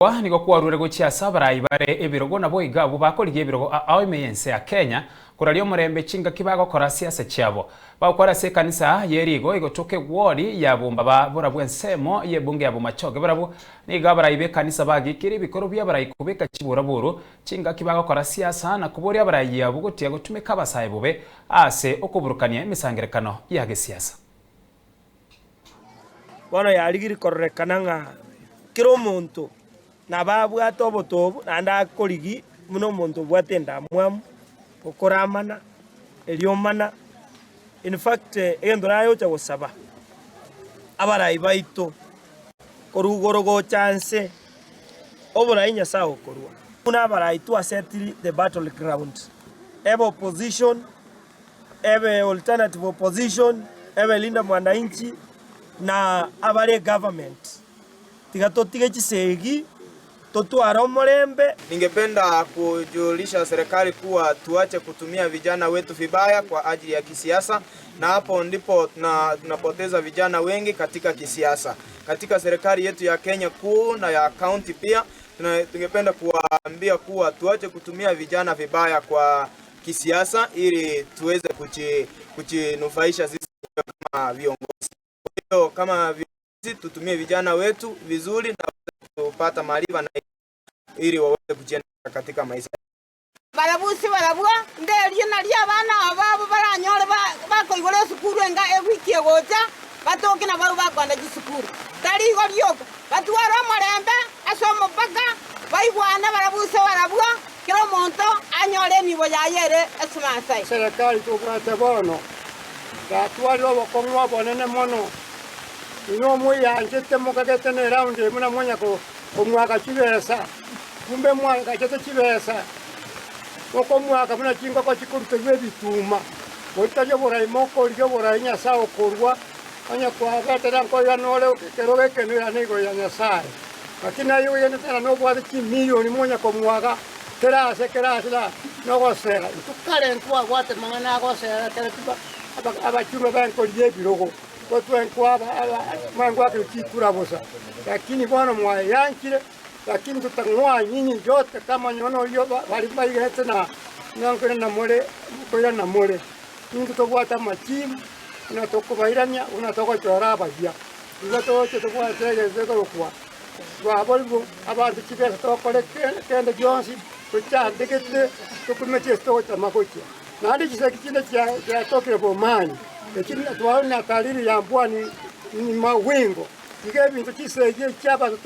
Okwa nigo kwarure gochia ase abarai bare ebirogo naboigo abwo bakorigia ebirogo ao ime y'ense ya Kenya koraria omorembe chingaki bagokora siasa chiabo. Bagokwana ase ekanisa ye rigo egotoka egwori ya bombaba borabwo ensemo y'ebunge ya Bomachoge barabwo nigo abarai b'ekanisa bagikirie ebikoro bi'abarai kobeka chiburaburu chingaki bagokora siasa na koboria abarai abwo gotiga gotumeka abasae bobe ase okoburukania emesangerekano ya gesiasa. Bono yarigirie kororekana ng'a kera omonto nabo abwate obotobu naende akorigia buna omonto obwate endamwamu, okoramana, eriomana. In fact egento naye ocha gosaba, abarai baito korwa igoro gocha nse, oborai Nyasaye okorwa. Buna abarai twasetiri the battle ground, ebe opposition. ebe alternative opposition, ebe Linda Mwananchi, na abare egovernment. Tiga totige chisegi, totware omorembe. Ningependa kujulisha serikali kuwa tuache kutumia vijana wetu vibaya kwa ajili ya kisiasa na hapo ndipo tunapoteza vijana wengi katika kisiasa. Katika serikali yetu ya Kenya kuu na ya county pia tungependa kuwaambia kuwa tuache kutumia vijana vibaya kwa kisiasa ili tuweze kujinufaisha sisi kama viongozi. Kwa hiyo kama viongozi tutumie vijana wetu vizuri na kupata maarifa na ili waweze kujiendeleza katika maisha. Barabwo ase barabwo, nderie nario abana aba babo baranyore bakoigora esukuru enga ewiki egocha, batoke nabarabwo bakoenda chisukuru. Tari igo rioka, batware omorembe ase omopaka, baigwane barabwo ase barabwo, kera omonto anyore enibo yaye ere Esumaasai. Eserekari tobwate bono yatwarire obokong'u obonene mono. Inwe moyanchete mokagete ne round eye buna mwanya komwaka chibesa, kumbe mwagachete chibesa, mokomwaka buna chingoko chikoruterwa ebituma, goitaria oborai mokorigia oborai Nyasaye okorua, onye kwabetera nkoirana ore ekerogo ekeno irana igoro ya Nyasaye. Lakini aye oigenete ng'a nobwate chimilioni monya komwaga kera ase kera ase na nogosera. Intwe kare ntwabwate amang'ana agosera ekero tiba abachumba benkori y'ebirogo, gotwenkwaba mwengoakera chikura bosa. Lakini bono mwayanchire, lakini totang'oa nyinyi yote kama onye noyio baria baigenete na nkoirana more nkoirana more. Intwe tobwate amachibu, buna tokobairania, buna togochora abayia. Igo toche tobwate egento gekorokwa twaborigwe abanto chibesa tokore kende gionsi tochandegete tokumete ase togochama gochia. Naende chisegi chinde chiatokire bomani, echi twarora na dalili ya mvua ni mawingu. Iga ebinto chisegi echi abanto.